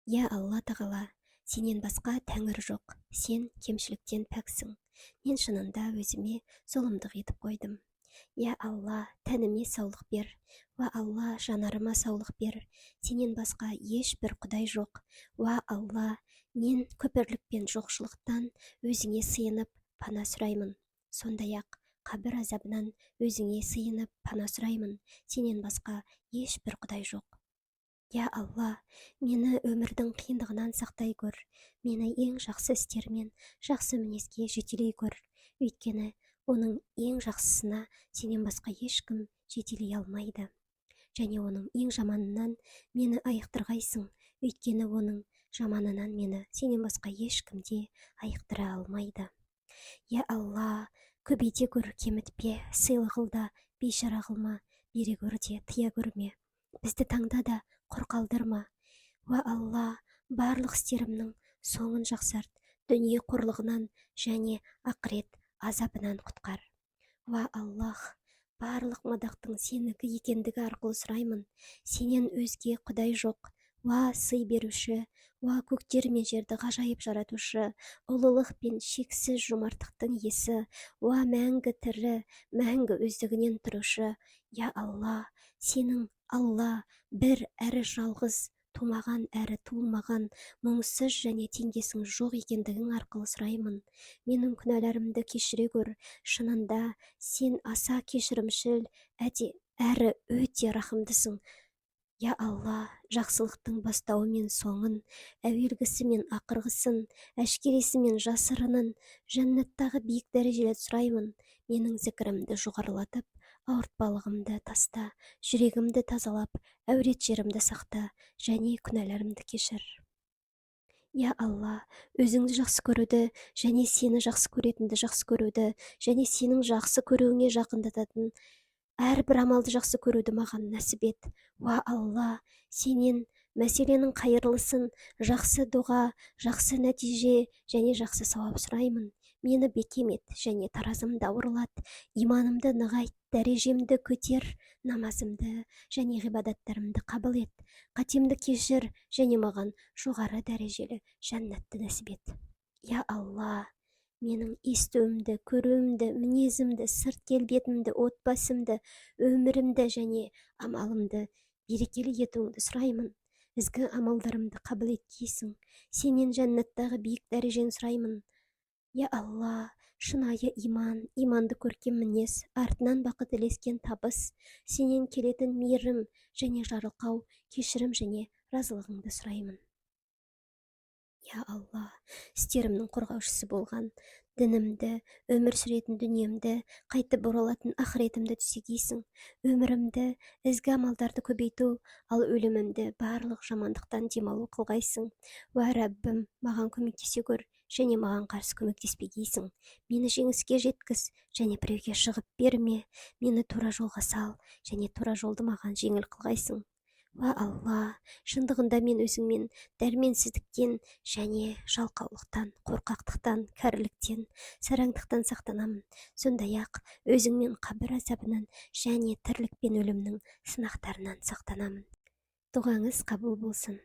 Иә, Алла Тағала, Сенен басқа тәңір жоқ, Сен кемшіліктен пәксің. Мен шынында өзіме зұлымдық етіп қойдым. Иә, Алла, тәніме саулық бер. Уа Алла, жанарыма саулық бер. Сенен басқа ешбір құдай жоқ. Уа Алла, мен күпірлік пен жоқшылықтан Өзіңе сыйынып, пана сұраймын. Сондай-ақ қабір азабынан Өзіңе сыйынып, пана сұраймын. Сенен басқа ешбір құдай жоқ. Иә, Алла, мені өмірдің қиындығынан сақтай көр. Мені ең жақсы істермен жақсы мінезге жетелей көр, өйткені оның ең жақсысына Сенен басқа ешкім жетелей алмайды. Және оның ең жаманынан мені айықтырғайсың, өйткені оның жаманынан мені Сенен басқа ешкім де айықтыра алмайды. Иә, Алла, көбейте көр, кемітпе, сыйлы қыл да, бейшара қылма, бере көр де, тыя көрме, бізді таңда да, құр қалдырма. Уа Алла, барлық істерімнің соңын жақсарт, дүние қорлығынан және ақырет азабынан құтқар. Уа Аллах, барлық мадақтың Сенікі екендігі арқылы сұраймын. Сенен өзге құдай жоқ. Уа сый беруші, уа көктер мен жерді ғажайып жаратушы, ұлылық пен шексіз жомарттықтың иесі, уа мәңгі тірі, мәңгі өздігінен тұрушы. Я Алла, Сенің Алла, бір әрі жалғыз, тумаған әрі туылмаған, мұңсыз және теңдесің жоқ екендігің арқылы сұраймын. Менің күнәларымды кешіре көр. Шынында, Сен аса кешірімшіл әрі өте рахымдысың. Я Алла, жақсылықтың бастауы мен соңын, әуелгісі мен ақырғысын, әшкересі мен жасырынын, жәннаттағы биік дәрежелерді сұраймын. Менің зікірімді жоғарылатып, ауыртпалығымды таста, жүрегімді тазалап, әурет жерімді сақта және күнәларымды кешір. Я Алла, Өзіңді жақсы көруді және Сені жақсы көретінді жақсы көруді және Сенің жақсы көруіңе жақындататын әрбір амалды жақсы көруді маған нәсіп ет. Уа Алла, Сенен мәселенің қайырлысын, жақсы дұға, жақсы нәтиже және жақсы сауап сұраймын. Мені бекем ет және таразымды ауырлат, иманымды нығайт, дәрежемді көтер, намазымды және ғибадаттарымды қабыл ет, қатемді кешір және маған жоғары дәрежелі жәннатты нәсіп ет. Я Алла, менің естуімді, көруімді, мінезімді, сырт келбетімді, отбасымды, өмірімді және амалымды берекелі етуіңді сұраймын. Ізгі амалдарымды қабыл еткейсің. Сенен жәннаттағы биік дәрежені сұраймын. Я Алла, шынайы иман, иманды көркем мінез, артынан бақыт ілескен табыс, Сенен келетін мейірім және жарылқау, кешірім және разылығыңды сұраймын. Я Алла, істерімнің қорғаушысы болған дінімді, өмір сүретін дүниемді, қайтып оралатын ақыретімді түзегейсің. Өмірімді ізгі амалдарды көбейту, ал өлімімді барлық жамандықтан демалу қылғайсың. Уа Рәббім, маған көмектесе көр және маған қарсы көмектеспегейсің. Мені жеңіске жеткіз және біреуге жығып берме. Мені тура жолға сал және тура жолды маған жеңіл қылғайсың. Уа Алла, шындығында, мен Өзіңмен дәрменсіздіктен және жалқаулықтан, қорқақтықтан, кәріліктен, сараңдықтан сақтанамын. Сондай-ақ Өзіңмен қабір азабынан және тірлік пен өлімнің сынақтарынан сақтанамын. Дұғаңыз қабыл болсын.